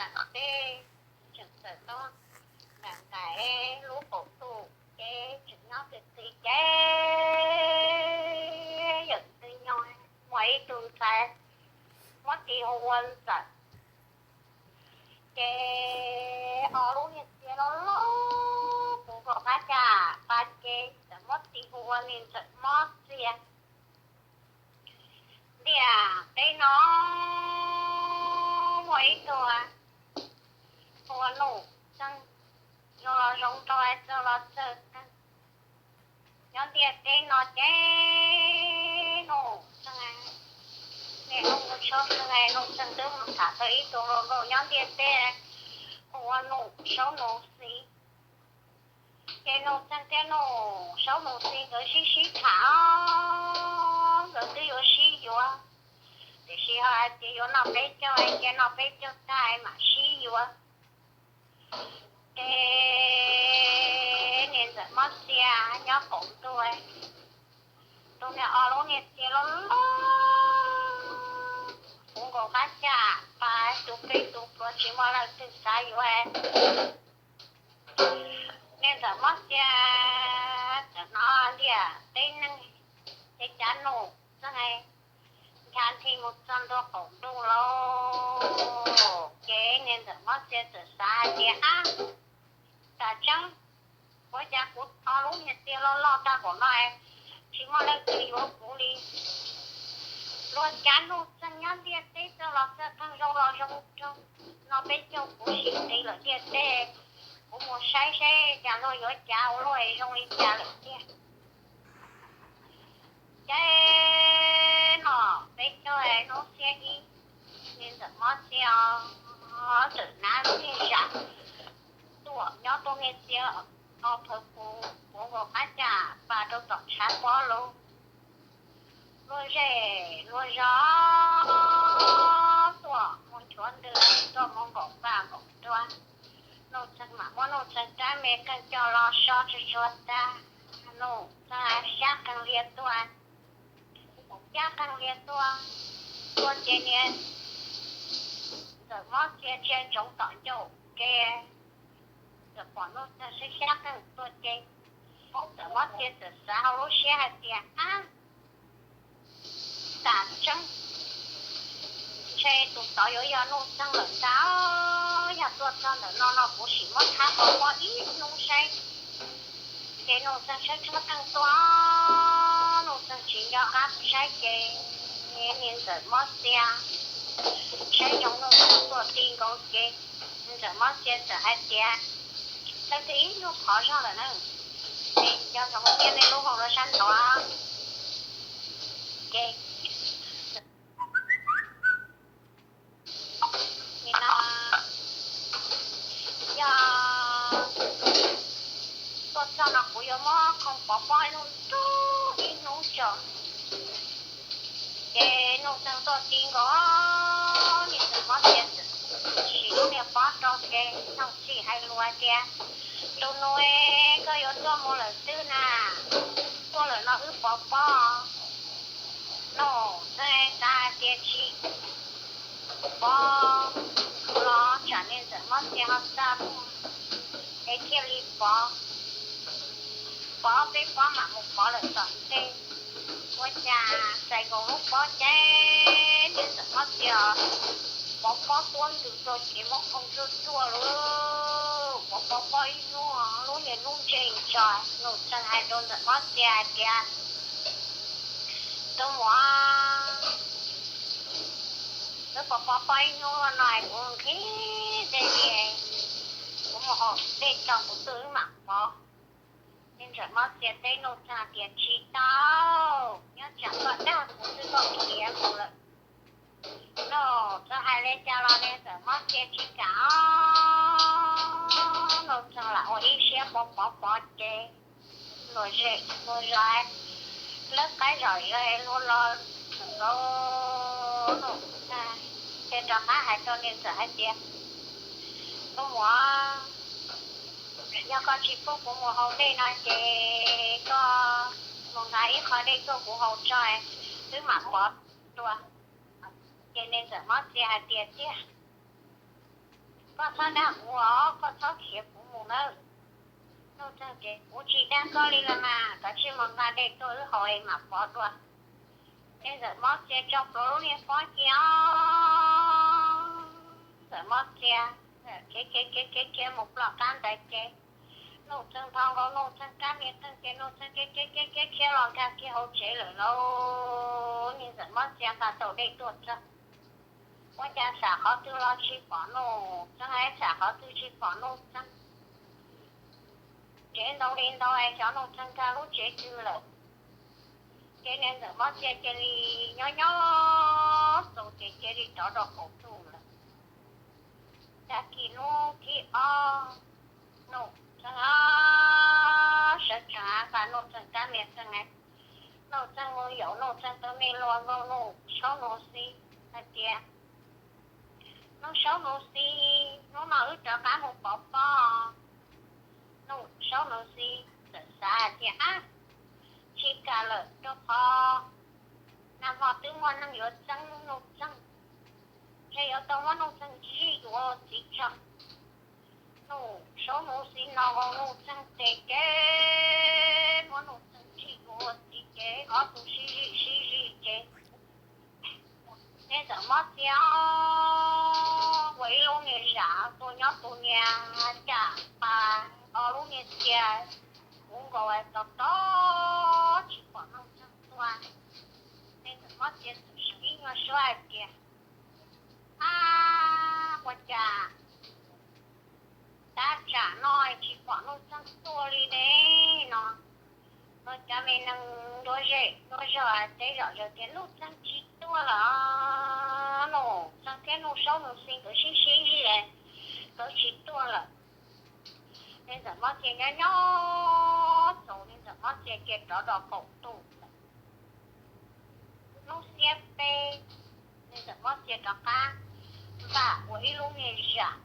peb tseem txawm tuaj nram ntais lub qaum ntuj, ces tseem nyob twj ywm ces yawm txwv nyoog muaj ib tug ntxhais muab tis hu ua Ntxawm. Ces ob lub niag txiv loj loj puv nkaus qab caj pas ces txawm muab tis hu ua niag Ntxawm Mob Txias. Ntiaj teb no muaj ib tug hu ua Nuj Txeeg, zoo los zoo nraug, txawj los txawj tag. Nyob ntiaj teb no ces Nuj Txeeg, nej hnub mus tshab xeeb, Nuj Txeeg twb mus tham tau ib tug hluas nkauj nyob ntiaj teb hu ua Nuj Saub Nuj Xis. Ces Nuj Txeeg thiab Nuj Saub Nuj Xis nkawd sib sib tham, nkawd twb yuav sib yuav, tiam sis ho hais tias yuav noj peb caug, cia noj peb caug tag mam sib yuav. Ces niag Ntxawm Mob Txias nyob qaum ntuj, tus niag ob lub niag txiv loj loj puv nkaus qab caj pas, tus peb tus pluav tsis muaj leej twg xav yuav. Niag Ntxawm Mob Txias txawm hnov ntiaj teb neeg ces cav Nuj Txeeg ncha nthi mus txog ntua qaum ntuj lauj. Ces niag Ntxawm Mob Txias txawm xav hais tias, ab, tam tseeb, ua cas kuv ob lub niag txiv loj loj tag npaum no tsis muaj leej twg yuav kuv li? Luag cav Nuj Txeeg nyob ntiaj teb txawj los txawj tag, zoo los zoo nraug, noj peb caug, kuv sim nqis lawm ntiaj teb, kuv mus saib seb cas luag yuav cav ua luaj zoo li cas lawm tiag. Ces no peb caug hnub xiab ib, niag Ntxawm Mob Txias txawm hnav lub niag zam tuam nyob tuaj niag txiv o phawv puv nkaus qab caj pas rau tom tshav pob lug, luag zej luag zos tuaj mus nchuav ntws tuaj mus nkaum vaj nkaum nruab. Nuj Txeeg mam muab Nuj Txeeg rab me qeej coj los so tsuag tsuag tag, Nuj Txeeg xyab qeeg lias tuaj, xyab qeeg lias tuaj, tuaj ces niag Ntxawm Mob Txias ntsia ntsoov tom ncauj kev, txawm pom Nuj Txeeg xyab xyab qeej tuaj ces Ntxawm Mob Txias txawm xav hauv lub siab hais tias, ab, tam tseeb ntshe tus tod yuav yog Nuj Txeeg lawm ntag. Yog tuaj txog ntawm no no kuv sim muab thab pob pob ib hnub saib. Ces Nuj Txeeg xyab xyab qeej tuaj, Nuj Txeeg tsis nco qab saib ces niag Ntxawm Mob Txias saib zoo Nuj Txeeg tuaj ti nkaus ces Ntxawm Mob Txias txawm hais tias, leej twg ib nyuag qhov zog lawm na, es nco ntsoov thiab nej lub hau rau sab nraud. Ces nim no yog tuaj txog no kuv yuav muab qhov pob pob ib hnub tso. Ces Nuj Txeeg tuaj ti nkaus, niag Ntxawm Mob Txias txawm siv lub niag pob rau ces Nuj Txeeg hais lus hais tias, tus nus, koj yuav tuaj mus lawm twg na? Tuaj lawm no wb pov pob. Nuj Txeeg xav hais tias tsis pov los tsam niag Ntxawm Mob Txias ho xa mus es thiaj li pov. Pov peb pob mam mus pov lawm tom ntej. Ua cas txais nkaus lub pob ces niag Ntxawm Mob Txias pov pob tuab ntws rau ces muab qhoo ruaj ruaj lauj. Pov pov pob ib hnub, lub niag hnub ntseg tso, Nuj Txeeg hais rau Ntxawm Mob Txias hais tias, tus muam, wb pov pov pob ib hnub no kuv nqhis dej li, kuv mus haus dej tso kuv tuaj wb mam pov. Niag Ntxawm Mob Txias teb Nuj Txeeg tias, tsis tau, nyob tsam koj dag kuv xwb koj khiav mus lawm. Nuj Txeeg hais li cas los niag Ntxawm Mob Txias tsis kam. Nuj Txeeg lam ua ib siab pov pov pov ces luag zej luag zos, lawv qaib zom zaws luag los nkaus Nuj Txeeg, ces rov qab hais rau niag Ntxawm hais tias, tus muam, yog koj tsis pub kuv mus haus dej no ces koj mus nqa ib qho dej tuaj kuv haus tso, wb mam pov dua. Ces niag Ntxawm Mob Txias hais tias, tiag, Koj txhob dag kuv os, koj txhob khiav kuv mus nawb. Nuj Txeeg tias, Kuv tsis dag koj li los mas, koj cia li mus nqa dej tuaj wb haus es mam pov dua. Ces Ntxawm Mob Txia tso plhuav lub niag pob cia os. Ntxawm Mob Txia khiav khiav khiav khiav mus ploj qab ntawd ces Nuj Txeeg nthos nkaus Nuj Txeeg kab me teeg ces Nuj Txeeg khiav khiav khiav khiav khiav los nkag kiag hauv tsev lawm lauj. Niag Ntxawm Mob Txia nqa tau dej tuaj txog, ua cas xam qhov twg los tsis pom Nuj Txeeg, xam qhov twg tsis pom Nuj Txeeg. Tsev ntau li ntau es xyov Nuj Txeeg nkag lub tsev twg lawm. Ces niag Ntxawm Mob Txia cia li nyob nyob txaus ces cia li rov rau qaum ntuj lawm. Tag kis hnub thib ob, Nuj Txeeg sawv tsees nqa Nuj Txeeg kab me teeg, Nuj Txeeg mus yaum Nuj Txeeg tus me hluas nkaus Nuj Saub Nuj Xis hais tias, Nuj Saub Nuj Xis, hnub no wb rov qab mus pov pob. Nuj Saub Nuj Xis txawm xav hais tias, Ab, tsis kam lawm rau qhov nag hmo twb muaj neeg yuav txeeb Nuj Txeeg, ntshe yuav tau muab Nuj Txeeg zij yuav txiv tso. Nuj Saub Nuj Xis no nkaus Nuj Txeeg tes ces muab Nuj Txeeg zij yuav txiv ces ob tug sib zij sib zij ces niag Ntxawm Mob Txia ua ib lub niag zam tuaj nyob tus niag caj pas, ob lub niag txia puv nkaus tau tau tsis pom Nuj Txeeg tuaj. Niag Ntxawm Mob Txia txawm seev ib nyuag suab hais tias, Ab, ua cas tab tsam no tsis pom Nuj Txeeg tuaj li ne no? Ua cas me neeg nruab zej nruab zog teb zom zaws tias Nuj Txeeg tsis tuaj lawm, Nuj Txeeg thiab Nuj Saub Nuj Xis nkawd sib sib zij, nkawd tsis tuaj lawm. Niag Ntxawm Mob Txia nyob nyob txaus, niag Ntxawm Mob Txia cia rov rau qaum ntuj lawm. Hnub xiab peb, niag Ntxawm Mob Txia rov qab npaj ua ib lub niag zam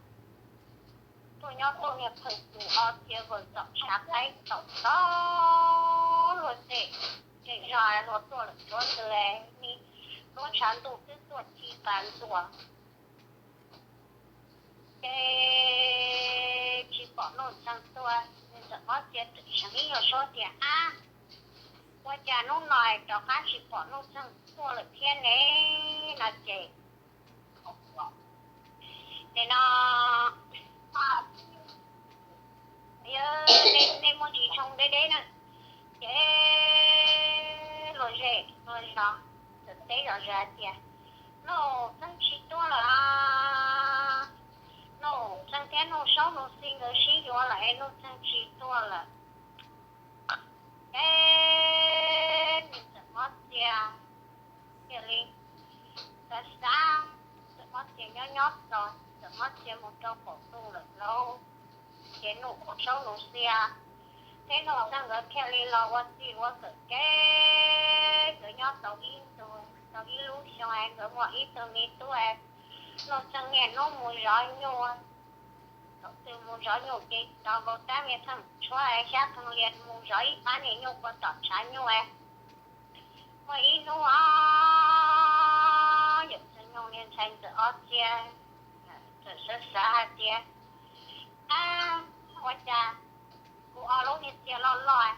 tuaj nyob tus niag phawj tus ob txia vawm tom tshav qaib tom tod luag tej, tej zog luag tuaj lawm tsuav ntws, lub tshav ntuj twb tuaj ci qas ntxuas ces tsis pom Nuj Txeeg tuaj. Niag Ntxawm Mob Txia txawm seev ib nyuag suab tias, Ab, ua cas hnub no rov qab tsis pom Nuj Txeeg tuaj lawm thiab ne? No ces, ces no, nej muaj ntsis tshooj deb deb na, ces luag zej luag zos txawm teb zom zaws tias, Nuj Txeeg tsis tuaj lawm, Nuj Txeeg thiab Nuj Saub Nuj Xis nkawd sib yuav lawm es Nuj Txeeg tsis tuaj lawm. Ces niag Ntxawm Mob Txia cia li xav xav, Ntxawm Mob Txia nyob nyob txaus, Ntxawm Mob Txia mus rau qaum ntuj lawm lauj. Ces Nuj Saub Nuj Xis thiab Nuj Txeeg nkawd thiaj li los ua txij ua nkawm ces nkawd nyob tau ib ntu, tau ib lub xyoo nkawd muaj ib tug me tub. Nuj Txeeg niaj hnub mus zov nyuj, thaum twg mus zov nyuj ces tos nkaus rab me theej tshuab xyab theej lias mus zov ib pab niag nyuj puag tom tshav nyuj. Muaj ib hnub os, yawm Txwg Nyoog niag ntxhais Ntxawm Ob Txia txawm xav xav hais tias, Ab, ua cas kuv ob lub niag txia loj loj,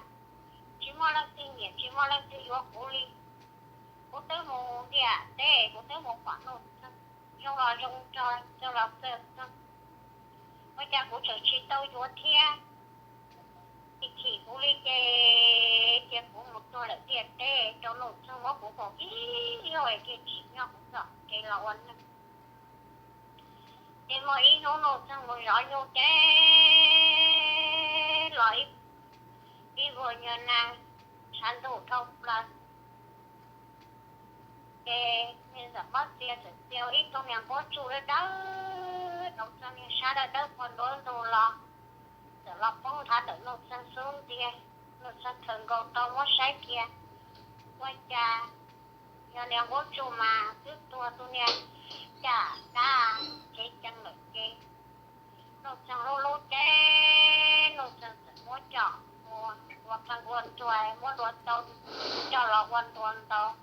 tsis muaj leej twg nyiam tsis muaj leej twg yuav kuv li. Kuv twb mus ntiaj teb, kuv twb mus pom Nuj Txeeg zoo los zoo nraug, txawj los txawj txoog, ua cas kuv tseem tsis tau yuav thiab? Tsis chim kuv li ces cia kuv mus tuag lawm ntiaj teb rau Nuj Txeeg muab kuv mus ib zaug thiaj tsim nyog kuv txoj kev los ua neeg. Ces muaj ib hnub Nuj Txeeg mus zov nyuj ces los ib vuag nyuag nag, tshav ntuj dhau plaws. Ces niag Ntxawm Mob Txia txawm txia ib tug niag nquab tsuj dawb dawb, rau txog niag sab dawb dawb puag nruab ntug los, txawm los poob nthav ntawm Nuj Txeeg xub ntiag. Nuj Txeeg khaws nkaus tau muab saib kiag, ua cas yog niag nquab tsuj mas twb tuag tus niag caj dab cev cees lawm ces Nuj Txeeg hlub hlub ces Nuj Txeeg txawm muab coj ua, ua qeeg ua nruas, muab dua tau coj los ua nruas ntaus,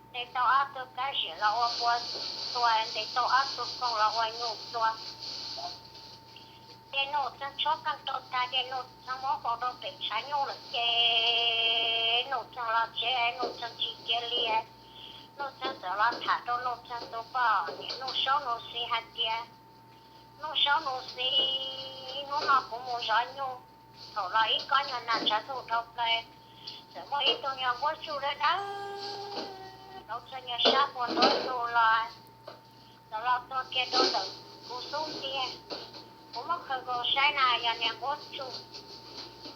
ntes tau ob tug kab ziam los ua npua tua, ntes tau ob tug koog los ua nyuj tua. Ces Nuj Txeeg tshuab qeej rau tag ces Nuj Txeeg muab faus rau pem tshav nyuj lawm ces Nuj Txeeg los tsev, Nuj Txeeg tsis cia li. Nuj Txeeg txawm los tham rau Nuj Txeeg tus poj niam Nuj Saub Nuj Xis hais tias, Nuj Saub Nuj Xis, hnub no kuv mus zov nyuj, thaum los ib kob nyuag nag ntshav ntuj dhau plaws, txawm muaj ib tug nyuag nquab tsuj dawb dawb rau txog nyuag sab puag nruab ntug los, txawm los tuag kiag rau ntawm kuv xub ntiag. Kuv muab khaws nkaus saib na yog niag nquab tsuj.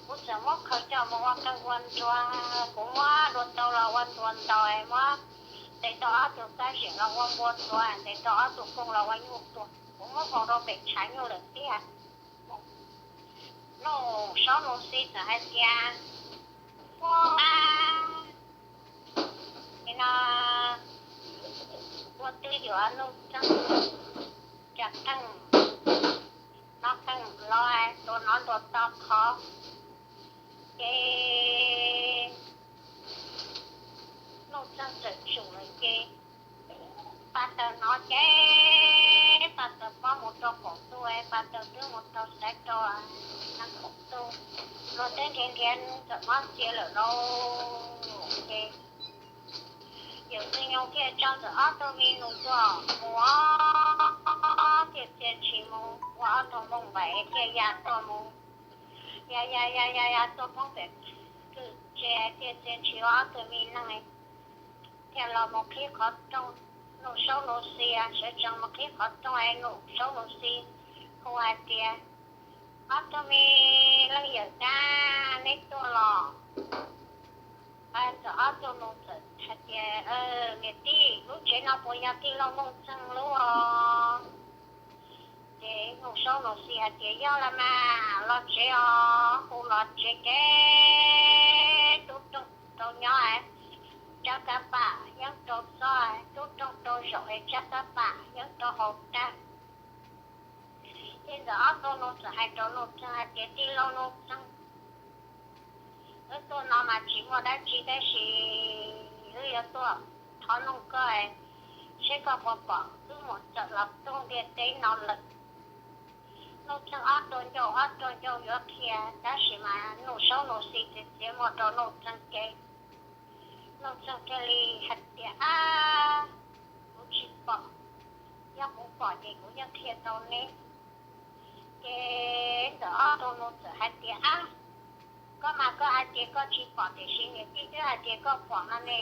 Kuv txawm muab khaws coj mus ua qeej ua nruas, kuv muab dua tau los ua nruas ntaus, muab ntes tau ob tug txaj ziam los ua npua tuag, ntes tau ob tug kooj los ua nyuj tuag, kuv muab faus rau pem tshav nyuj lawm tiag. Nuj Saub Nuj Xis txawm hais tias, Ua, nim no ua twb yuav Nuj Txeeg, cas qeej no qeej los tua nov ntua to qhov, ces Nuj Txeeg txawm tsum lawm ces Pas Taws hnov ces Pas Taws pob mus rau qaum ntuj, Pas Taws twb mus tau xaiv rau nees qaum ntuj, luag twb nrhiav nrhiav txawm mob txia lawm lauj. Ces yawm Txwj Nyoog thiaj tso ntawm ob tug me nus tuaj mus, thiaj txia ntshis mus ua ob tug nplooj npaim thiaj ya tuaj mus, ya ya ya ya ya tuaj poob pem kwj tse thiaj txia ntshis ua ob tug me neeg thiaj los mus qhib qhov rooj. Nuj Saub Nuj Xis sawv tsees mus qhib qhov rooj es Nuj Saub Nuj Xis hu hais tias, Ob tug me leej yawm dab, neb tuaj los? Ntxawm ob tug nus txawm hais tias, Niam tij, lub tsev no puas yog tij laug Nuj Txeeg lub os? Ces Nuj Saub Nuj Xis hais tias, Yog los mas, los tsev os. Hu los tsev ces tub rooj rau nyob, tsab kab pam yeeb rau txob, tub rooj rau zaum es tsab kab pam yeeb rau hauv tag. Ces ntxawm ob tug nus txawm hais rau Nuj Txeeg hais tias, Tij laug Nuj Txeeg, wb tuaj no mas tsis muaj dab tsi tab sis wb yuav tuaj thov noog koj seb koj puas pom wb mus txawm los tug ntiaj teb no lawm. Nuj Txeeg ob tug ncauj ob tug ncauj yuav qhia tab sis mas Nuj Saub Nuj Xis txiav txiav muag rau Nuj Txeeg ces Nuj Txeeg thiaj li hais tias, Ab, kuv tsis pom, yog kuv pom ces kuv yeej qhia tau neb. Ces ntxawm ob tug nus txawm hais tias, Ab, koj mas koj hais tias koj tsis pom tiam sis niam tij twb hais tias koj pom no ne.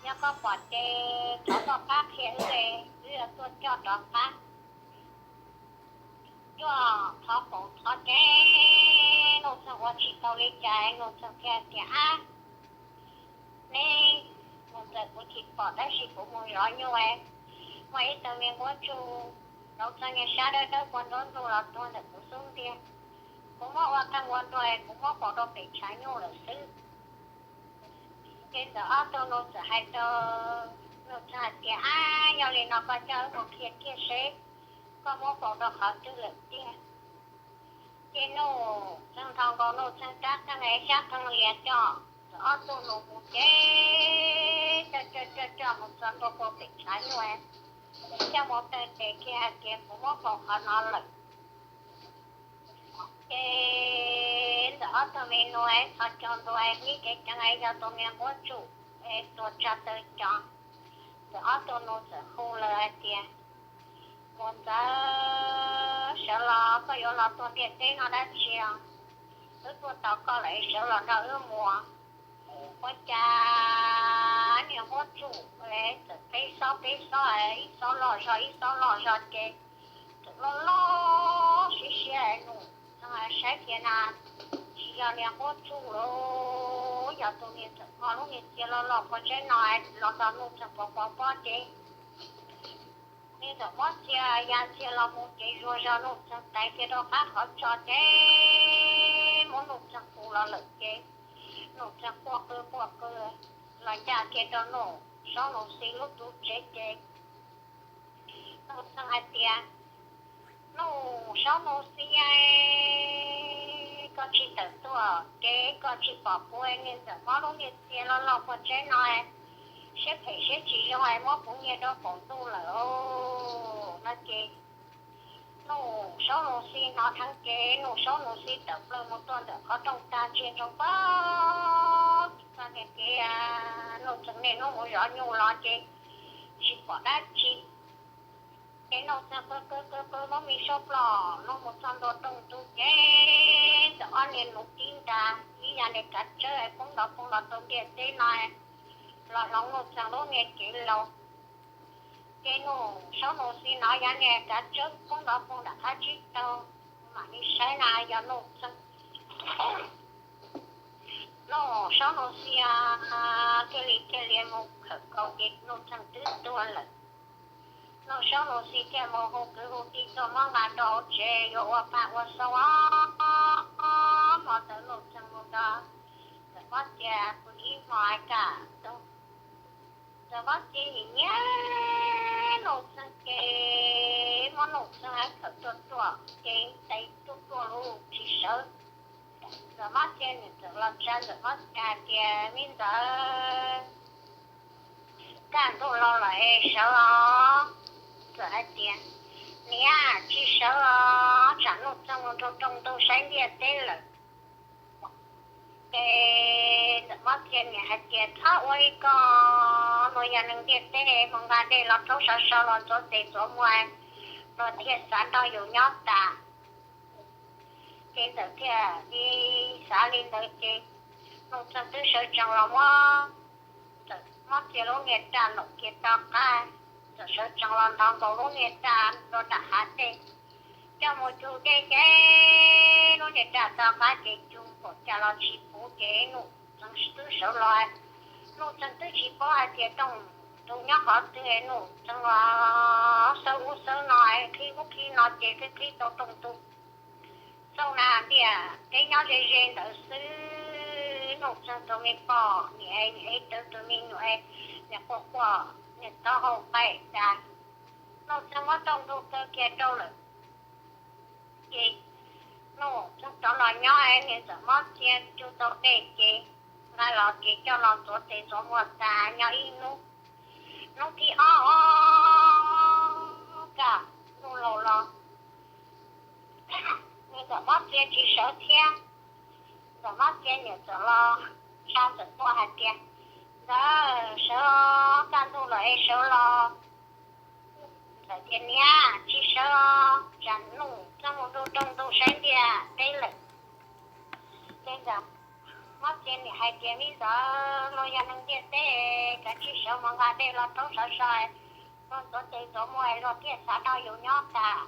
Yog koj pom ces thov koj pab qhia wb, wb yuav tuaj coj rov qab. Cuaj thov kaum thov ces Nuj Txeeg ua tsis tau li cas, Nuj Txeeg thiaj tias, Ab, neb mus ntawm kuv tsis pom tab sis kuv mus zov nyuj, muaj ib tug me nquab tsuj rau txog niag sab dawb dawb puag nruab ntug los tuag ntawm kuv xub ntiag. Kuv muab ua qeej ua nruas, kuv muab faus rau pem tshav nyuj lawm xwb. Ces ntxawm ob tug nus txawm hais rau Nuj Txeeg hais tias, Ab, yog li no koj coj wb mus qhia kiag seb koj muab faus rau qhov twg lawm tiag. Ces Nuj Txeeg nthos nkaus Nuj Txeeg rab qeej es xyab qeej lias coj ntxawm ob tug nus mus ces coj coj coj coj mus txog ntua puag pem tshav nyuj, coj mus taw tes kiag hais tias, Kuv muab faus qhov no lawm. Ces ntxawm ob tug me nus thov caug ntua ib kev ceev es yog tus me nquab tsuj es tuag tsa taw cov. Ntxawm ob tug nus txawm hu lawm hais tias, Mus ntxawm, sawv los, koj yuav los tuag ntiaj teb no dab tsi os? Wb tuaj tos koj lawm, sawv los nrog wb mus. Ua cas niag nquab tsuj txawm peb xob peb xob, ib xob loj zog ib xob loj zog ces txawm loj loj siab siab. Nuj Txeeg saib kiag na, tsis yog niag nquab tsuj los, yog tus niag txawm nqa lub niag txia loj loj pov tseb no los nrog Nuj Txeeg pov pov pob ces nws txawm muab txia ya txia los mus ces zuag zog Nuj Txeeg tais kiag rau qab qhov tso ces muab Nuj Txeeg hu los lawm ces Nuj Txeeg quaj qw quaj qw los ncaj kiag rau Nuj Saub Nuj Xis lub tsev ces Nuj Txeeg hais tias, Nuj Saub Nuj Xis, koj tsis tawm tuaj ces koj tsis pom kuv, niag ntxawm muab lub niag txia loj loj pov tseb no siab phem siab tsis zoo muab kuv nyiag rau qaum ntuj lawm no ces Nuj Saub Nus Xis hnov dheev ces Nuj Saub Nus Xis tawm plaws mus tuaj ntawm qhov rooj tag ntsia ntsoov pab txog niag kev, Nuj Txeeg niaj hnub mus zov nyuj los ces tsis pom dab tsi. Ces Nuj Txeeg qw qw qw qw muab me suab ploj los mus txog ntua rooj ntug ces txawm ob niag nus tib nra ib yam niag kav tsawb poob nrov poob nrov rau ntiaj teb no los hloov Nuj Txeeg lub niag cev laus. Ces Nuj Saub Nus Xis hnov yam niag kav tsawb poob nrov poob nram qab tsib taug, mam li saib na yog Nuj Txeeg. Nuj Saub Nus Xis thiaj li thiaj li mus khawm nkaus ces Nuj Txeeg twb tuag lawm. Nuj Saub Nus Xis thiaj mus hu kwv hu tij tuaj muab nqa rau hauv tsev yuav ua paj ua xaub os. Hmo ntawd Nuj Txeeg mus nrog Ntxawm Mob Txia pw ib hmo hais kaj ntug. Ntxawm Mob Txia nim nyiam Nuj Txeeg ces muab Nuj Txeeg hais khawm ruaj ruaj ces ntes ruaj ruaj los tsis sawv. Ntxawm Mob Txia niam txawm los tsa Ntxawm Mob Txia hais tias, me ntxawm, kaj ntug los lawm es sawv os. Ntxawm hais tias, niam, tsis sawv os, tsam Nuj Txeeg mus nrug rooj ntug saib ntiaj teb lawm. Ces Ntxawm Mob Txia niam hais tias, txhob ua li ko, luag yog neeg ntiaj teb, mus nqa dej los rhaub sawv sawv los ntxuav tes ntxuav muag, luag thiaj xav nrog yus nyob tas. Ces Ntxawm thiaj li xav li ntawd ces Nuj Txeeg twb sawv tsees los muab Ntxawm Mob Txia lub niag raj ntaum kiag to qab. Ntxawm sawv tsees los ntov nkaus lub niag raj rau nram hav dej, coj mus cug dej ces lub niag raj to qab ces cug npaum cas los tsis puv ces Nuj Txeeg twb sawv los. Nuj Txeeg twb tsis paub hais tias rooj ntug nyob qhov twg, Nuj Txeeg los xawb ub xawb no, qhib ub qhib no ces twb qhib tau rooj ntug. Xauj na ntiaj teb nyob ze ze ntawd xwb, Nuj Txeeg tus me poj niam, niam ib tug tus me nyuam, niam quaj quaj, niam taub hau qaim tas. Nuj Txeeg muab rooj ntug kaw kiag rau lawm. Ces Nuj Txeeg rov los nyob, niag Ntxawm Mob Txia cug tau dej ces nqa los ces coj los ntxuav tes ntxuav muag tas nyob ib hnub. Hnub thib ob, kaj ntug laus los, niag Ntxawm Mob Txia tsis sawv thiab. Ntxawm Mob Txia niam txawm los tsa Ntxawm tuaj hais tias, ntxawm, sawv, kaj ntug lawm es sawv los. Ntxawm tias, niam, tsis sawv, tsam Nuj Txeeg mus nrug rooj ntug saib ntiaj teb lawm. Ces Ntxawm Mob Txia niam hais tias, me ntxawm, luag yog neeg ntiaj teb, kav tsij sawv mus nqa dej los rhaub sawv sawv, luag ntxuav tes ntxuav muag luag thiaj xav nrog yus nyob tas.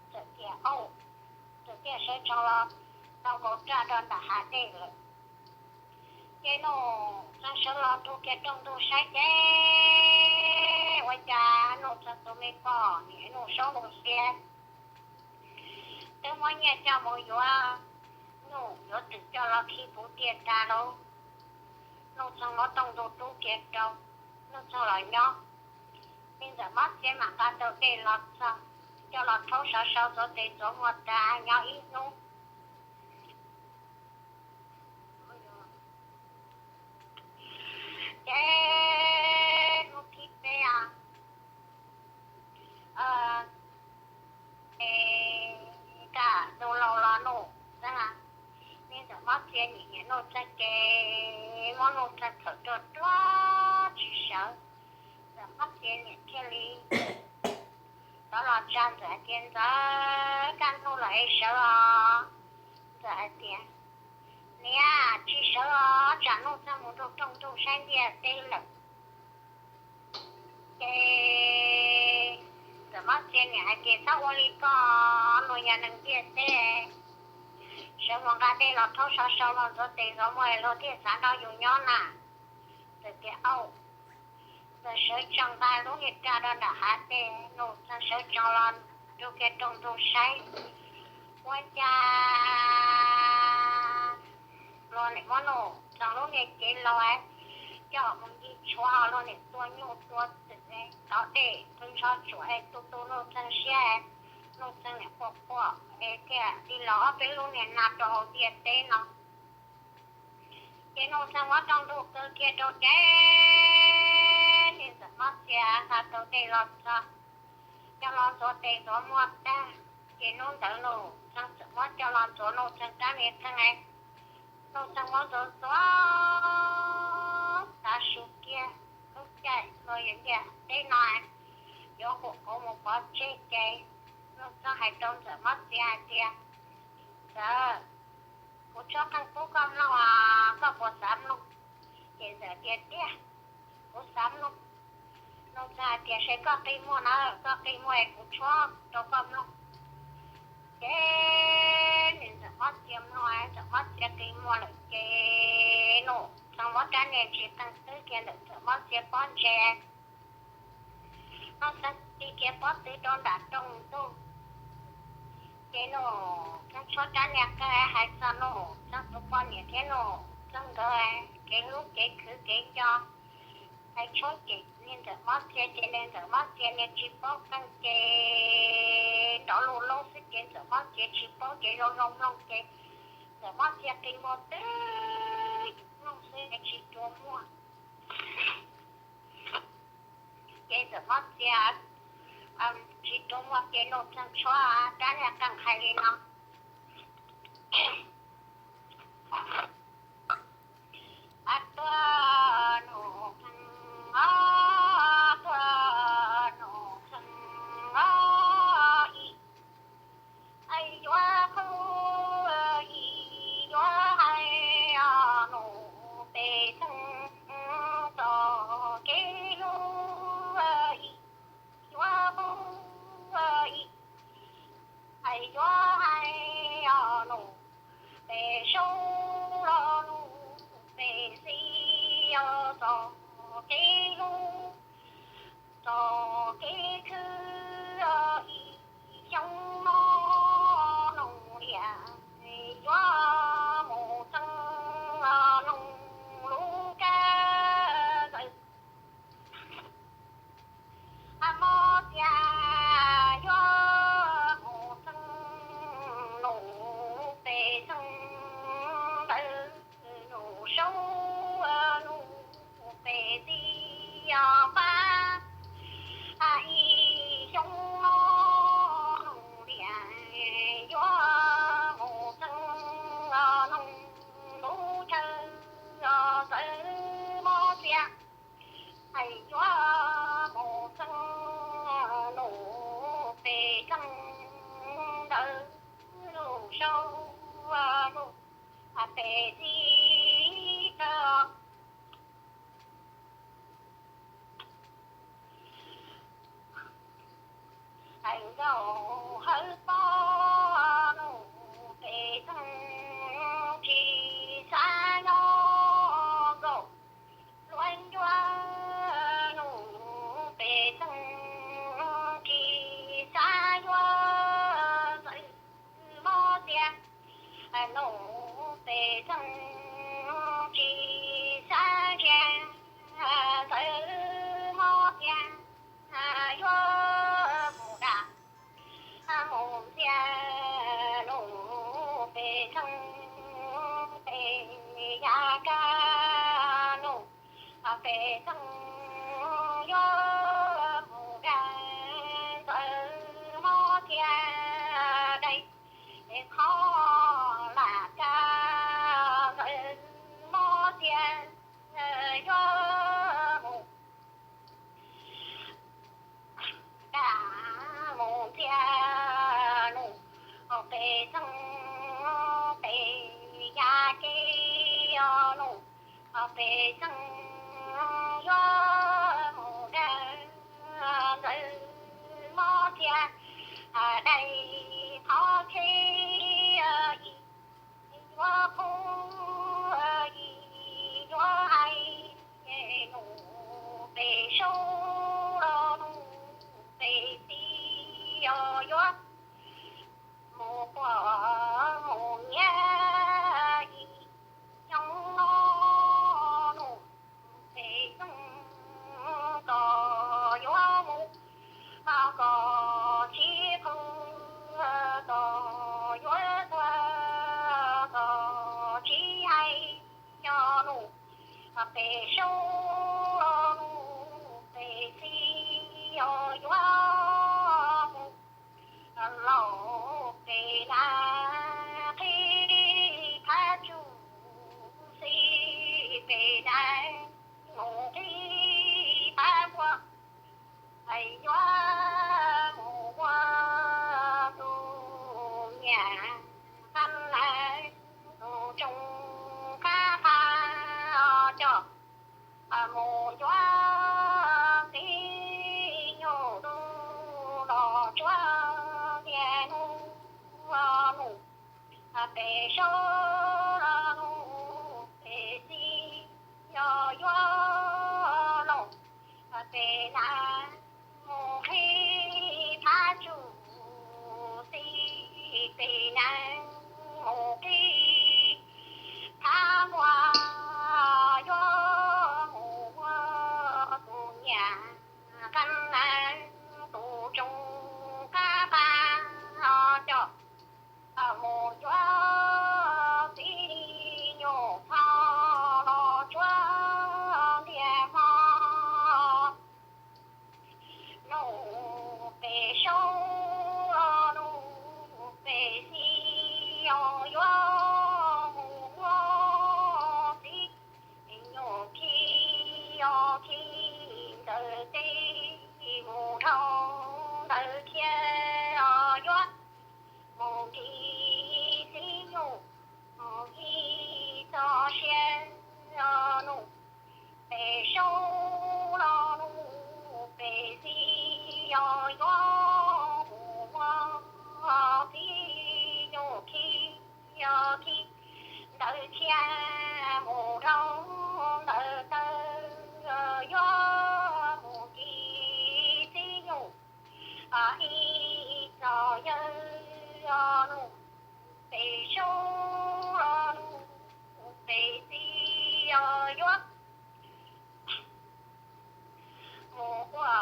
Ntxawm tias, au. Ntxawm thiaj sawv tsees los ntov nkaus raj rau nram hav dej lawm. Ces Nuj Txeeg sawv los rug kiag rooj ntug saib ces ua cas Nuj Txeeg tus me poj niam Nuj Saub Nus Xia twb muab nyiaj coj mus yuav nyuj yuav twm coj los khi puv tiaj tas lauj. Nuj Txeeg muab rooj ntug rub kiag rau, Nuj Txeeg los nyob. Me Ntxawm Mob Txia mam nqa tau dej los txog, coj los rhaub sawv sawv ntxuav tes ntxuav muag tas nyob ib hnub. Ces hnub thib peb, kaj ntug laus los Nuj Txeeg, me Ntxawm Mob Txia niam nyiam Nuj Txeeg ces muab Nuj Txeeg khawm ruaj ruaj tsis sawv. Ntxawm Mob Txia niam thiaj li rov los tsa Ntxawm hais tias, ntxawm, kaj ntug los es sawv os. Ntxawm hais tias, niam, tsis sawv os, tsam Nuj Txeeg mus nrug rooj ntug saib ntiaj teb lawm. Ces Ntxawm Mob Txia niam hais tias, txhob ua li ko, luag yog neeg ntiaj teb, sawv mus nqa dej los rhaub sawv sawv los ntxuav tes ntxuav muag luag thiaj xav nrog yus nyob na. Ntxawm tias, au. Ntxawm sawv tsees nqa lub niag raj rau nram hav dej, Nuj Txeeg sawv tsees los rug kiag rooj ntug saib, ua cas luag nim muab Nuj Txeeg lub niag cev laus coj mus nti tshuav, luag nim tua nyuj tua twm, tov dej qw ntsho tsuam, tu tu Nuj Txeeg siab, Nuj Txeeg nim quaj quaj es thiaj li los ob peb lub niag nag rau hauv ntiaj teb no. Ces Nuj Txeeg muab rooj ntug kaw kiag rau ces niag Ntxawm Mob Txia nqa tau dej los txog, coj los ntxuav tes ntxuav muag tag, ces hnub ntawd Nuj Txeeg txawm muab coj los ntxuav Nuj Txeeg rab niag qeej. Nuj Txeeg muab ntxuav ntxuav tav su kiag, lub caij los yog ntiaj teb no yuav huam qauv mus pov tseg ces Nuj Txeeg hais rau Ntxawm Mob Txias hais tias, Ntxawm, kuv tshuab qeej pub koj mloog, koj puas xav mloog? Ces Ntxawm tias, Tiag, kuv xav mloog. Nuj Txeeg hais tias, Seb koj qi muag na, koj qi muag es kuv tshuab rau koj mloog. Ces nws Ntxawm Mob Txias mloog, Ntxawm Mob Txias qi muag lawm ces Nuj Txeeg muab rab niag ntsis qeej twb kiag ntawm Ntxawm Mob Txias pob ntseg. Nuj Txeeg tig kiag pob tw rau nram rooj ntug. Ces Nuj Txeeg tshuab rab niag qeej hais txog Nuj Txeeg tus poj niam thiab Nuj Txeeg nkawd kev hlub kev khwv kev nco, hais tshuab cem niag Ntxawm Mob Txias ces niag Ntxawm Mob Txias niag tsis paub qeej ces nrov lus loj xwb ces Ntxawm Mob Txias tsis paub ces zoo zoo mloog ces Ntxawm Mob Txias qi muag twb mloog xwb tsis rua muag. Ces Ntxawm Mob Txias tsis rua muag ces Nuj Txeeg tshuab rab niag qeej hais li no: Ab tuag Nuj Txeeg, ab tuag Nuj Txeeg, ib yuav qhuav ib yuav hais Nuj Pej Xeeg txoj kev hlub, ib yuav qhuav ib hais yuav hais Nuj Pej Saub los Nuj Pej Xib txoj kev hlub, txoj kev khwv ib xyoo no Nuj Liaj yuav mus txeeb Nuj lub kab ntxawm. Mob Txias yuav mus txeeb Nuj Pej Xeeg ntawd, Nuj Saub Nuj Pej Xib pab. Ib xyoo no Nuj Liaj yuav mus txeeb Nuj lub chaw ntxawm. Mob Txias hais yuav mus txeeb Nuj Pej Xeeg ntawd, Nuj Saub Nuj Pej Xib tau hais nkaus hawv pob Nuj Pej Xeeg tsis xav nyob nkaus luag ncuav, Nuj Pej Xeeg tsis xav yuav Ntxawm Mob Txias, Nuj Pej Xeeg tsis xav ntsia Ntxawm Mob Txias yuav mus da mus ntxias Nuj Pej Xeeg pem yav kab. Nuj Pej Xeeg yuav mus da Ntxawm Mob Txias daim qhov lam kab. Ntxawm Mob Txias yuav mus da mus ntxias Nuj Pej Xeeg pem yav kev os. Nuj Pej Xeeg yuav mus da Ntxawm Mob Txias daim qhov tsheb, ib yuav qhuav ib yuav hais Nuj Pej Saub los Nuj Pej Xib os, yuav mus quaj mus nyiav ib xyoo no. Nuj Pej Xeeg kom yuav mus kom tsis qhuav, kom yuav tuag kom tsis hais. Yog Nuj Pej Saub los Nuj Pej Xib os, yuav mus Pem saub los nug pem xib, yuav los pem nas mus qhib phab tsuj xis, pem nas mus qhib phab muag, yuav mus ua tus nyiam qab nas tus tsoos qab qab coj mus yuav txiv nyuj phoj los tsuav ntiag hmo. Nug pem saub los nug pem xib, yuav mus ua txiv nyuj khi, khi ntawd teb mus dhau ntawd thiab, yuav mus nkim txiv nyuj ib txoj sia. Nug pem saub los nug pem xib, yuav mus ua txiv nyuj khi, khi ntawd thiab mus dhau ntawd taw, yuav mus nkim txiv nyuj ib txoj yawg. Nug pem saub los nug pem xib, yuav mus ua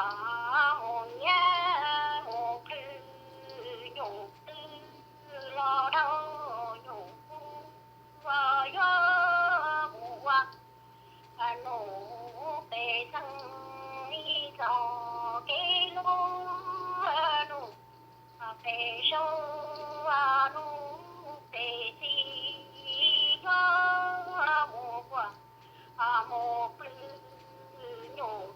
mus nyiam mus plhws nyuj twg los dhau nyuj kub, yuav mus ua nug pem xeeb ib txoj kev hlub. Nug pem saub nug pem xib, yuav mus ua mus plhws nyuj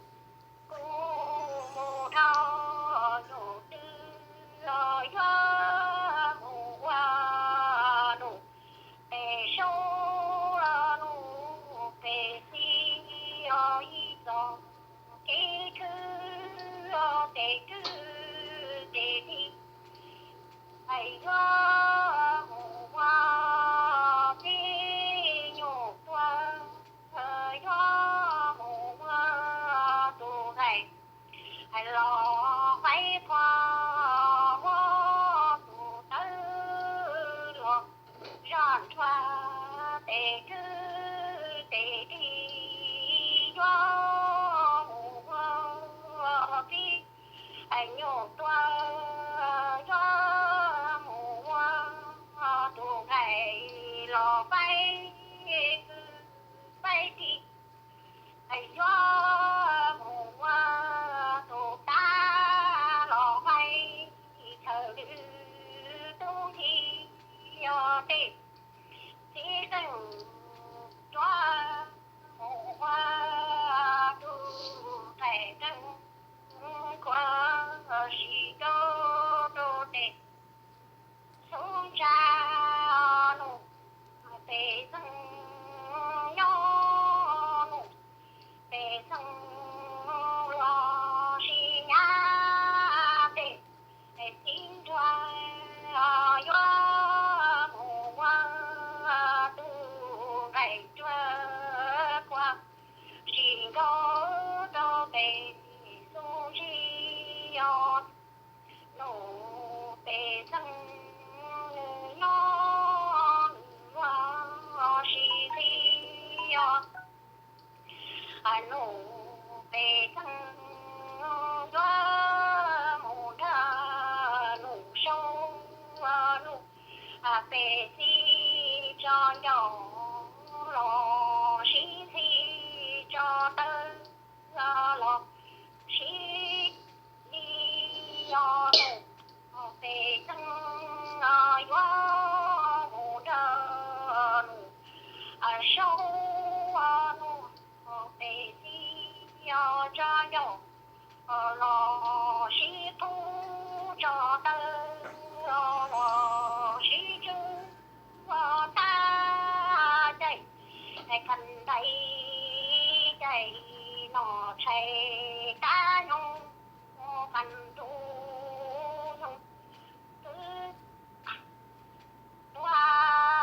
kub, mus dhau nyuj twg los yuav mus ua nug pem saub los nug pem xib, ib txoj kev khwv tes khwv tes ti, yuav mus ua txiv nyuj tuag, yuav mus ua tus nqaij los faib qhua, muab tus tawv los zoj nrhuav tes khwv tes ti, yuav mus ua txiv nyuj tuag, yuav mus ua tus nqaij los faib kwv faib tij, yuav mus ua tus tav los faib chaw lwm tub nthi, yog tej txiv xeeb tuav mus ua tus nqaij nreeg khuav sis rau rau tes xub ntsa nug pem xeeb nyob nug pem xeeb los sis nyab pem txiv nruas, yuav mus ua tus nqaij nruas khuav sis nkaus rau pem xub ntsig, nug pem xeeb nyob nws los sis txiv, nug pem xeeb yuav mus nrog nug saub nug pem xib tso ncauj los sis ntxhi tso taw los sis li, nug pem xeeb yuav mus nrog nug saub nug pem xib tso ncauj los sis qub tso taw los sis tsw tab caij khav ntais caij noj tshais kab nyoog khav ntuj nyoog twb tuag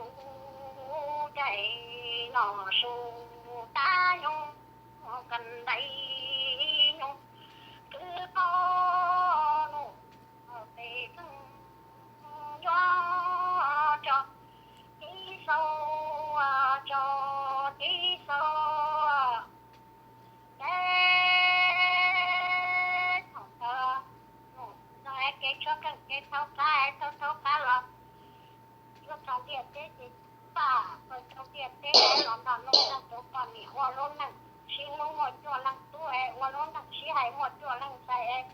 Tus dais no su tab nyoog ka ntais nyoog, twb tau nug peb txeeg yuav tso tib xaus, tso tib xaus. Ces thaum ntawd nug no es kev tshuab qeej kev thaub qab, thaub thaub qab los yuav txog ntiaj teb ces pam pawg rau ntiaj teb los nrog nuj txeeg tus poj niam ua lub neej sib hlub muaj cuaj leej tub es ua lub neej sib hais muaj cuaj leej ntxhais es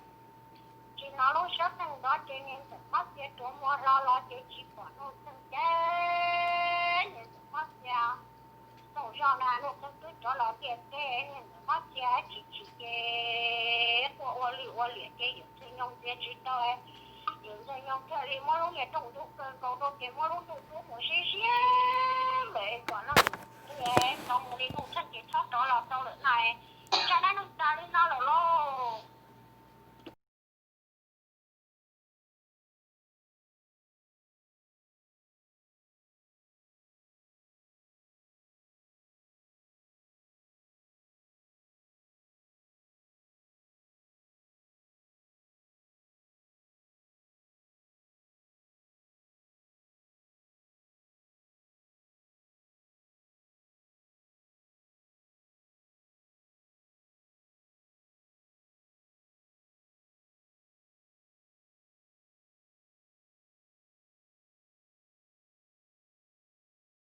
tsis hnov lub suab qeej ntawd ces niag ntxawm Mob Txia rua muag hlo los ces tsis pom nuj txeeg ces niag ntxawm Mob Txia txaus zog na, nuj txeeg twb rov los ntiaj teb, niag ntxawm Mob Txia tsis tsim ces quaj ua lwj ua liam ces yawm ntxwg nyoog ntxias tsis tau, yawm ntxwg nyoog thiaj li muab lub niag rooj ntug kaw nkaus rau ces muab lub ntuj rub mus zib zib